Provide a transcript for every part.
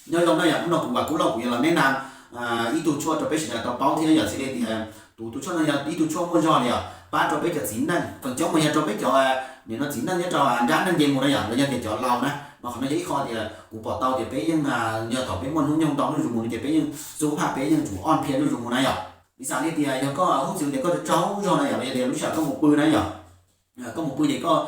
Nyob zoo na yom, hnub no kuv Vam Kub Lauj kuv yuav los neb na ib tug tshuaj rau peb sawv daws tau paub thiab yom. Xws li tias tus tus tshuaj no yog ib tug tshuaj muaj zog li yom, pab rau peb cov txiv neej, feem coob mas yog rau peb cov nim no txiv neej nyob rau nrab neej nce mus na yom, los yog tias cov laus na, mas qhov no yog ib qho tias kuv pom tau tias peb yeej yog thaum peb muaj hnub nyoog ntau zuj zus mus no ces peb yeej xub phaj peb yeej tsum oj phiaj zuj zus mus na yom. Piv xam li tias yog koj hub xwm tias koj tsaug zog na yom, los yog tias lub sij hawm koj mus pw na yom, koj mus pw ces koj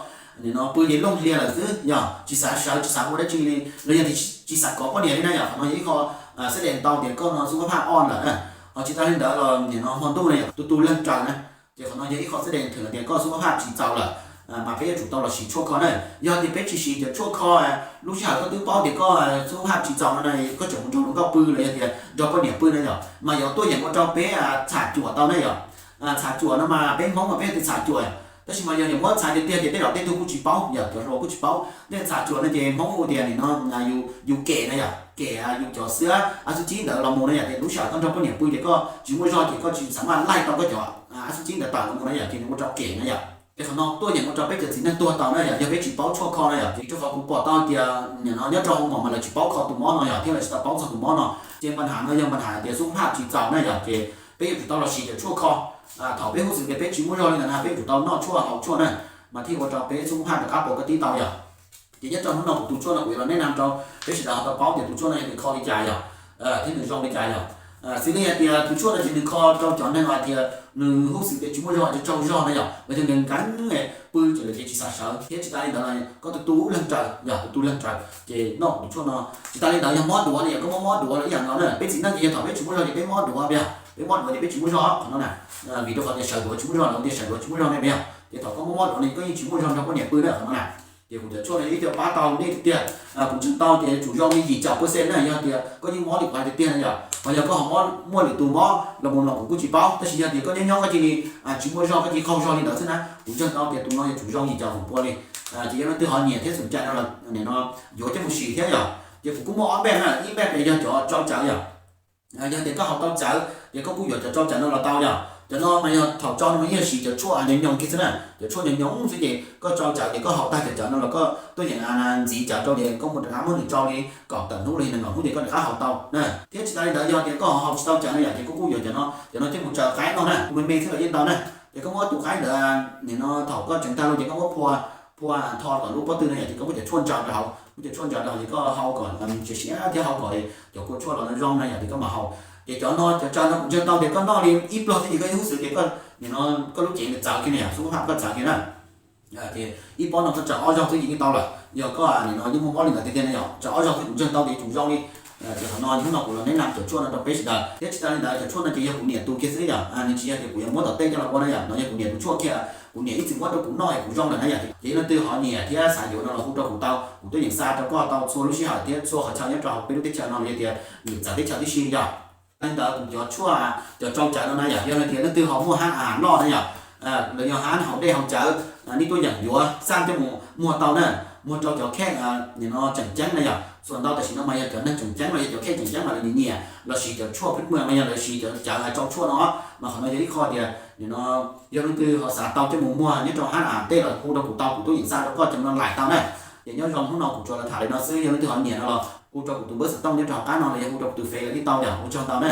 nim no pw ces looj hlias lawm xwb yog tsis xav sawv tsis xav ua dab tsi li los yog tias tsis xav kov poj niam li na yom, qhov no yog ib qho xab dees tau tias koj no xub phaj oj lawm na. Ho tsis tas li ntawd los nim no hmo ntuj na yom, tus tus leeg raws na, ces qhov no yog ib qho xab dees thwm tias koj xub phaj tsis txaus lawm, mas peb yuav tsum tau los siv tshuaj kho na. Yog tias peb tsis siv cov tshuaj kho, lub sij hawm koj twb paub tias koj xub phaj tsis txaus no na, koj tseem mus nrog luag nkauj pw los yog tias nrog poj niam pw na yom, mas yuav tuaj yeem ua rau peb txham cuam tau na yom. Txham cuam no mas peb Hmoob mas peb tias txham cuam, tab sis mas yog yuav muab txhais tiag tiag ces tej zaum tej tug kuj tsis paub yom, cov hluas kuj tsis paub. Tej txham cuam no ces Hmoob hu tias nim no yus kem na yom, kem yus cov xwb ab xub cib ntawd los mus na yom, ces lub sij hawm koj nrog poj niam pw ces koj tsis muaj zog ces koj tsis xav maj laij tau koj cov ab xub cib ntawd tawm los mus na yom, ces nws ua rau kem na yom. Ces qhov no tuaj yeem ua rau peb cov txiv neej tuag tau na yom, yog peb tsis paub tshuaj kho na yom. Ces rau qhov kuv pom tau tias nim no nyob rau hoo mom mas lawv tsis paub kho tus mob no yom, thiab lawv tsis tau paub txog tus mob no. Ces npa nhav no yog npa nhav tias xub phaj tsis txaus na yom, ces peb yuav tsum tau los siv cov tshuaj kho. Thaum peb hub xwm tias peb tsis muaj zog li ntawd na peb yuav tsum tau noj tshuaj haus tshuaj na, mas thiaj ua rau peb xub phaj rov qab pov koj tib tau yom. Ces nyob rau hnub no kuv tus tshuaj no kuv yuav los neb na rau peb sawv daws ho tau paub tias tus tshuaj no yog nws kho li cas yom, thiab nws zoo li cas yom. Xws li hais tias tus tshuaj no ces nws kho rau cov neeg hais tias nws hub xwm tias tsis muaj zog, tsaug zog na yom, los yog nkees nkees pw ces lawv ces tsis xav sawv thiab tsis tas li ntawd los koj tus tus leeg raws yom, tus tus leeg raws ces noj tus tshuaj no. Tsis tas li ntawd yog mob duav na yom, koj mob mob duav los ib yam no na, peb txiv neej ces yog thaum peb tsis muaj zog ces peb mob duav yom, peb mob duav ces peb tsis muaj zog qhov no na. Vim rau qhov tias sawv duav tsis muaj zog, lawv tias sawv duav tsis muaj zog ne yom, ces thaum koj mob mob duav no ces koj yeej tsis muaj zog nrog poj niam pw na qhov no na. Ces kuv cov tshuaj no yog ib co pab tau nej tiag tiag, kuv ntseeg tau tias tsum zoo li yim caum percent na, yog tias koj yeej mob li kuv hais tiag tiag na yom, mas yog koj ho mob muaj lwm tus mob los mus los kuv kuj tsis paub, tab sis yog tias koj nyob nyob koj cia li tsis muaj zog, koj cia li qaug zog li ntawd xwb na, kuv ntseeg tau tias tus no yog tsum zoo yim caum feem pua li. Ces yog leej twg ho nyiam thiab xom cai no los nim no yuav coj mus sim thiab yom. Ces kuv kuj muaj ob npej na, ib npej ces yog cov tsau cawv yom. Yog tias koj haus tau cawv ces koj kuj yuav cov tsau cawv no los tau yom. Cov no mas yog thaum tsau no mas yeej siv cov tshuaj nyoos nyoos kiag xwb na, cov tshuaj nyoos nyoos xwb ces koj tsau cawv ces koj haus tag cov cawv no los koj tuaj yeem ntxiv cawv rau ces koj mus rov qab muab nws tsau li kaum tawm hnub los yog nees nkaum hnub ces koj rov qab haus tau na. Thiab tsis tas li ntawd yog tias koj haus tsis tau cawv na yom ces koj kuj yuav cov no, cov no coj mus tsaws qaib no na, kuj me me xwb los yeej tau na. Ces koj muab tus qaib ntawd nim no thaum koj tseev tag lawm ces koj muab phua, phua tho kom lub pob tw no yom, ces koj muab cov tshuaj ntsaws rau hauv, muab cov tshuaj ntsaws rau hauv ces koj hau kom siav siav thiab hau kom cov kua tshuaj los zoo na yom, ces koj mam haus. Ces cov no cov tsaws no kuv ntseeg tau tias koj noj li ib pluag xwb ces koj yeej hub xwm tias koj nim no koj lub cev nws txawv kiag na yom, xub phaj koj txawv kiag na. Ces ib pob no koj tsaws ob zaug xwb ces yeej tau lawm. Yog koj nim no yeej muaj mob li ntawd tiag tiag na yom, tsaws ob zaug xwb kuv ntseeg tau tias tsum zoo li. Ces qhov no hnub no kuv los neb na cov tshuaj no rau peb sawv daws thiab tsis tas li ntawd cov tshuaj no ces yog kuv niam tus kiag xwb yom, nws tsis yog tias kuv yuav muab tom tej coj los ua na yom, no yog kuv niam tus tshuaj kiag, kuv niam ib txwm muab rau kuv noj es kuv zoo lawm na yom. Ces yog leej twg ho nyiam thiab xav yuav no los hu rau kuv tau, kuv tuaj yeem xa rau koj tau txhua lub sij hawm thiab txhua qhov chaw nyob rau hauv peb lub teb chaws no los yog tias lwm txawv teb chaws tib si yom. Li ntawd kuv cov tshuaj, cov tsau cawv no na yom, yog hais tias leej twg ho muaj hab a loj na yom, los yog hab haus dej haus cawv, nej tuaj yeem yuav xaj coj mus muag tau na, muag rau cov kheej nim no tseem ceeb na yom. Txhua ntau tam sim no mas yog cov neeg tseem ceeb los yog cov kheej tseem ceeb mas lawv nyiam los siv cov tshuaj phwj maj los yog lawv siv cov cawv tsau tshuaj no, mas qhov no yog ib qho tias nim no yog leej twg ho xav tau coj mus muag nyob rau hab a tej los hu rau kuv tau, kuv tuaj yeem xa rau koj cov no laim tau na. Ces nyob zoo hnub no kuv tsuas los tham li no xwb, yog leej twg ho nyiam no los hu rau kuv tus npawb xov tooj nyob rau hauv qab no los yog hu rau kuv tus fev los yeej tau yom, ua tsaug ntau na.